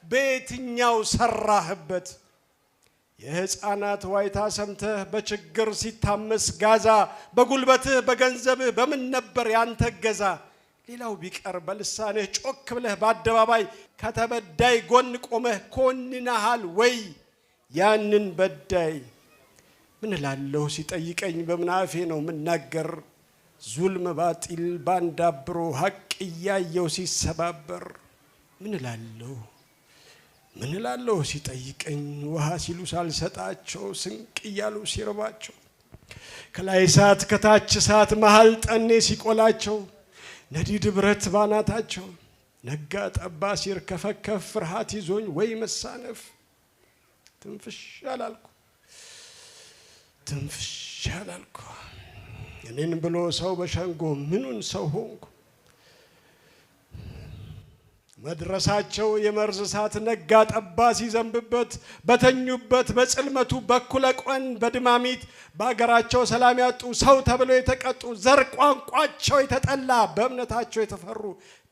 በየትኛው ሰራህበት? የሕፃናት ዋይታ ሰምተህ በችግር ሲታመስ ጋዛ፣ በጉልበትህ በገንዘብህ በምን ነበር ያንተ እገዛ? ሌላው ቢቀር በልሳንህ ጮክ ብለህ በአደባባይ ከተበዳይ ጎን ቆመህ ኮንነሃል ወይ ያንን በዳይ? ምን እላለሁ ሲጠይቀኝ በምን አፌ ነው ምናገር? ዙልም ባጢል ባንዳብሮ ሀቅ እያየው ሲሰባበር። ምን እላለሁ፣ ምን እላለሁ ሲጠይቀኝ ውሃ ሲሉ ሳልሰጣቸው፣ ስንቅ እያሉ ሲርባቸው፣ ከላይ እሳት ከታች እሳት መሀል ጠኔ ሲቆላቸው፣ ነዲድ ብረት ባናታቸው ነጋ ጠባ ሲርከፈከፍ፣ ፍርሃት ይዞኝ ወይ መሳነፍ፣ ትንፍሽ አላልኩ፣ ትንፍሽ አላልኩ። እኔን ብሎ ሰው በሸንጎ ምኑን ሰው ሆንኩ? መድረሳቸው የመርዝ እሳት ነጋ ጠባ ሲዘንብበት፣ በተኙበት በጽልመቱ በኩለ ቀን በድማሚት፣ በአገራቸው ሰላም ያጡ፣ ሰው ተብለው የተቀጡ፣ ዘር ቋንቋቸው የተጠላ፣ በእምነታቸው የተፈሩ፣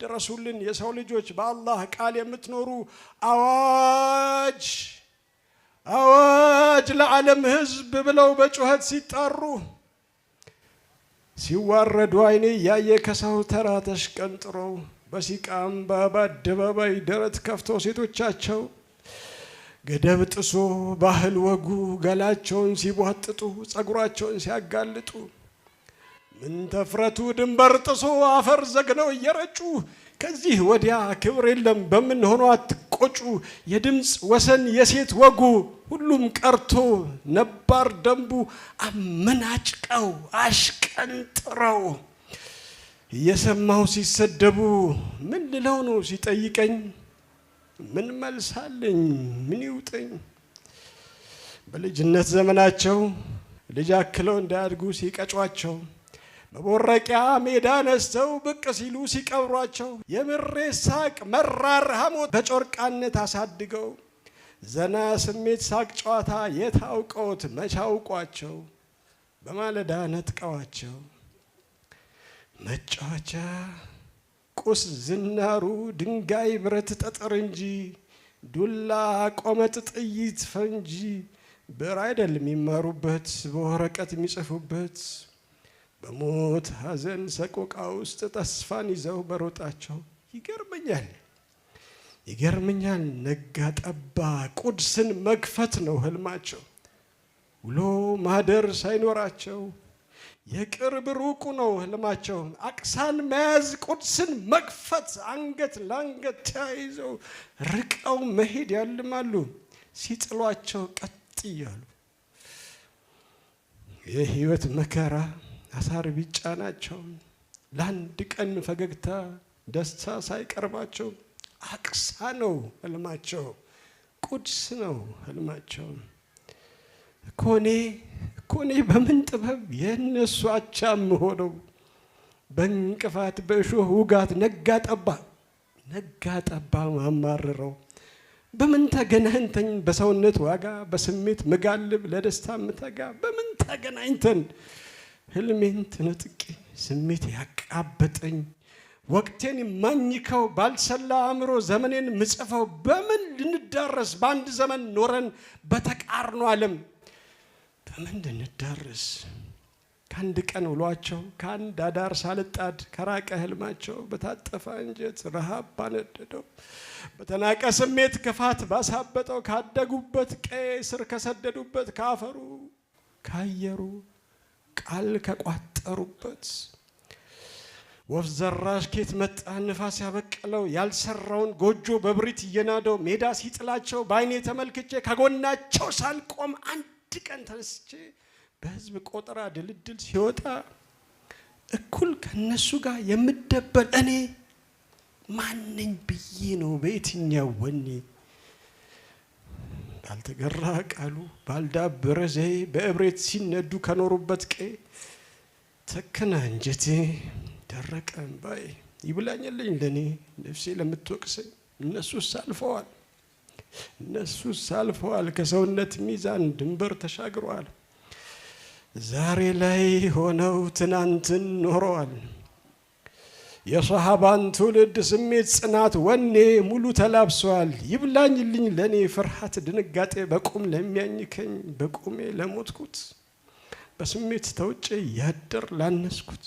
ድረሱልን የሰው ልጆች በአላህ ቃል የምትኖሩ፣ አዋጅ አዋጅ ለዓለም ሕዝብ ብለው በጩኸት ሲጣሩ፣ ሲዋረዱ አይኔ እያየ ከሰው ተራ ተሽቀንጥረው፣ በሲቃ እምባ በአደባባይ ደረት ከፍተው፣ ሴቶቻቸው ገደብ ጥሶ ባህል ወጉ ገላቸውን ሲቧጥጡ፣ ጸጉራቸውን ሲያጋልጡ፣ ምን ተፍረቱ ድንበር ጥሶ አፈር ዘግነው እየረጩ፣ ከዚህ ወዲያ ክብር የለም በምን ሆኖ አትቆጩ፣ የድምፅ ወሰን የሴት ወጉ ሁሉም ቀርቶ ነባር ደንቡ አመናጭቀው አሽቀንጥረው እየሰማሁ ሲሰደቡ፣ ምን ልለው ነው ሲጠይቀኝ? ምን መልሳለኝ? ምን ይውጠኝ? በልጅነት ዘመናቸው ልጅ አክለው እንዳያድጉ ሲቀጯቸው፣ መቦረቂያ ሜዳ ነስተው ብቅ ሲሉ ሲቀብሯቸው፣ የምሬ ሳቅ መራር ሐሞት በጮርቃነት አሳድገው፣ ዘና ስሜት ሳቅ ጨዋታ የት አውቀውት መች አውቋቸው፣ በማለዳ ነጥቀዋቸው፣ መጫወቻ ቁስ ዝናሩ ድንጋይ ብረት ጠጠር እንጂ፣ ዱላ ቆመጥ ጥይት ፈንጂ ብዕር አይደል የሚማሩበት በወረቀት የሚጽፉበት። በሞት ሐዘን ሰቆቃ ውስጥ ተስፋን ይዘው በሮጣቸው፣ ይገርመኛል፣ ይገርመኛል፣ ነጋ ጠባ ቁድስን መክፈት ነው ህልማቸው። ውሎ ማደር ሳይኖራቸው የቅርብ ሩቁ ነው ህልማቸው። አቅሳን መያዝ፣ ቁድስን መክፈት፣ አንገት ለአንገት ተያይዘው ርቀው መሄድ ያልማሉ፣ ሲጥሏቸው ቀጥ እያሉ። የህይወት መከራ አሳር ቢጫናቸው፣ ለአንድ ቀን ፈገግታ ደስታ ሳይቀርባቸው፣ አቅሳ ነው ህልማቸው፣ ቁድስ ነው ህልማቸው። እኮኔ እኮኔ በምን ጥበብ የእነሱ አቻ ምሆነው? በእንቅፋት በእሾህ ውጋት ነጋ ጠባ ነጋ ጠባ ማማርረው፣ በምን ተገናኝተን በሰውነት ዋጋ በስሜት ምጋልብ ለደስታ ምተጋ፣ በምን ተገናኝተን ህልሜን ተነጥቄ ስሜት ያቃበጠኝ፣ ወቅቴን የማኝከው፣ ባልሰላ አእምሮ ዘመኔን ምጽፈው፣ በምን ልንዳረስ በአንድ ዘመን ኖረን በተቃርኖ ዓለም በምን ልንዳረስ? ከአንድ ቀን ውሏቸው ከአንድ አዳር ሳልጣድ ከራቀ ህልማቸው፣ በታጠፈ አንጀት ረሃብ ባነደደው፣ በተናቀ ስሜት ክፋት ባሳበጠው፣ ካደጉበት ቀዬ ስር ከሰደዱበት፣ ከአፈሩ ካየሩ ቃል ከቋጠሩበት፣ ወፍ ዘራሽ ኬት መጣ ንፋስ ያበቀለው ያልሰራውን ጎጆ በብሪት እየናደው ሜዳ ሲጥላቸው በአይኔ ተመልክቼ፣ ከጎናቸው ሳልቆም አንድ ቀን ተነስቼ፣ በህዝብ ቆጠራ ድልድል ሲወጣ እኩል ከነሱ ጋር የምደበል እኔ ማነኝ ብዬ ነው በየትኛው ወኔ? ባልተገራ ቃሉ ባልዳበረ ዘዬ በእብሬት ሲነዱ ከኖሩበት ቀዬ፣ ተከና አንጀቴ ደረቀ እምባዬ። ይብላኝልኝ ለእኔ ነፍሴ ለምትወቅሰኝ። እነሱስ አልፈዋል፣ እነሱስ አልፈዋል፣ ከሰውነት ሚዛን ድንበር ተሻግረዋል። ዛሬ ላይ ሆነው ትናንትን ኖረዋል። የሰሃባን ትውልድ ስሜት፣ ጽናት፣ ወኔ ሙሉ ተላብሷል። ይብላኝልኝ ለእኔ ፍርሃት፣ ድንጋጤ በቁም ለሚያኝከኝ፣ በቁሜ ለሞትኩት፣ በስሜት ተውጬ ያደር ላነስኩት፣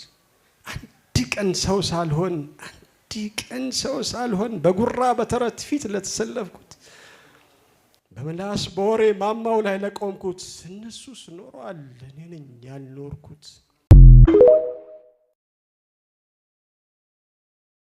አንድ ቀን ሰው ሳልሆን፣ አንድ ቀን ሰው ሳልሆን በጉራ በተረት ፊት ለተሰለፍኩት፣ በምላስ በወሬ ማማው ላይ ለቆምኩት፣ እነሱስ ኖሯል እኔ ነኝ ያልኖርኩት።